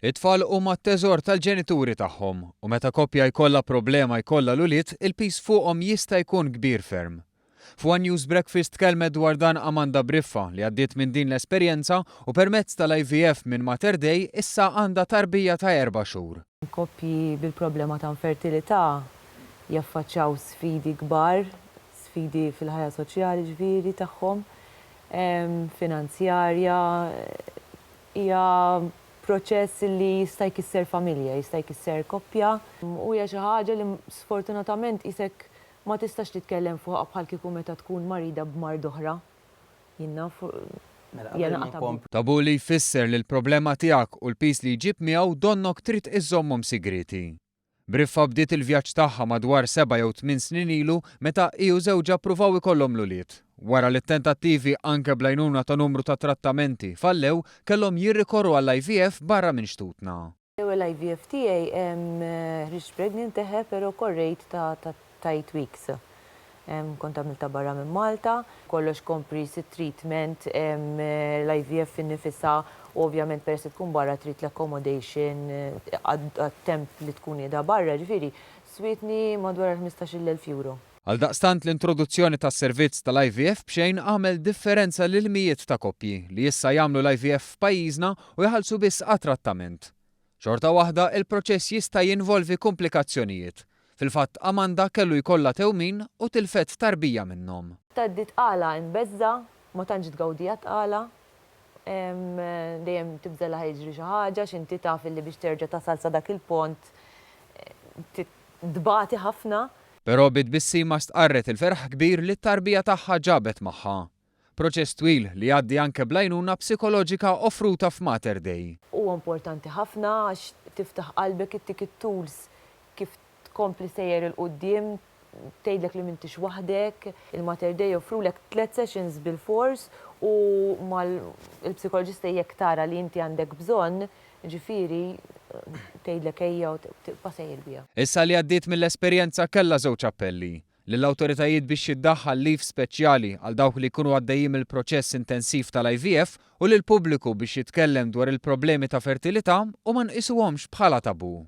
It-tfal huma t-teżor tal-ġenituri tagħhom u meta koppja jkollha problema jkollha l-ulied, il-piż fuqhom jista' jkun kbir ferm. F'One News Breakfast tkellmet dwar dan Amanda Briffa li għaddiet minn din l-esperjenza u permezz tal-IVF minn Mater Dei issa għandha tarbija ta' erba' xhur. Koppji bil-problema ta' infertilità jaffaċċjaw sfidi kbar, sfidi fil-ħajja soċjali ġifieri tagħhom, finanzjarja, Hija proċess li jista' jkisser familja, jista' jkisser koppja. U hija xi ħaġa li sfortunatament qisek ma tistax titkellem fuqha bħal kieku meta tkun marida b'mard oħra. Jien naf, hija naqa' tabù. Tabù li jfisser li l-problema tiegħek u l-piż li jġib miegħu donnok trid iżżommhom sigrieti. Briffa bdiet il-vjaġġ tagħha madwar seba' jew tmien snin ilu meta hi u żewġha ppruvaw ikollhom l-ulied. Wara li t-tentattivi, anke bl-għajnuna ta' numru ta' trattamenti, fallew, kellhom jirrikorru għall-IVF barra minn xtutna. L-ewwel IVF tiegħi ħriġt pregnant eħe pero korrejt ta' ta' eight weeks. Kont għamiltha barra minn Malta. Kollox kompriż it-treatment, l-IVF innifisha u ovvjament peress li tkun barra trid l-accommodation għat-temp li tkun qiegħda barra, ġifieri swietni madwar il-ħmistax-il elf euro. Għaldaqstant l-introduzzjoni tas-servizz tal-IVF b'xejn għamel differenza lil mijiet ta' koppji li issa jagħmlu l-IVF f'pajjiżna u jħallsu biss għat-trattament. Xorta waħda, il-proċess jista' jinvolvi kumplikazzjonijiet. Fil-fatt, Amanda kellu jkollha tewmin u tilfet tarbija minnhom. Tgħaddi tqala imbeżżgħa, ma tantx tgawdiha t-tqala. Dejjem tibża' li ħa jiġri xi ħaġa għax inti taf illi biex terġa' tasal sa dak il-pont tbati ħafna. Però bi tbissima stqarret il-ferħ kbir li t-tarbija tagħha ġabet magħha. Proċess twil li jgħaddi anke bl-għajnuna psikoloġika offruta f'Mater Dei. Huwa importanti ħafna għax tiftaħ qalbek ittik it-tools kif tkompli sejjer 'il quddiem, tgħidlek li m'intix waħdek. Il-Mater Dei joffrulek tlett sessions bilfors u mal-psikoloġista jekk tara li inti għandek bżonn, ġifieri tgħidlek ejja u tibqa' sejjer biha. Issa li għaddiet mill-esperjenza kellha żewġ appelli. Lill-awtoritajiet biex jiddaħħal leave speċjali għal dawk li jkunu għaddejjin mill-proċess intensiv tal-IVF u lill-pubbliku biex jitkellem dwar il-problemi ta' fertilità u ma nqisuhomx bħala tabù.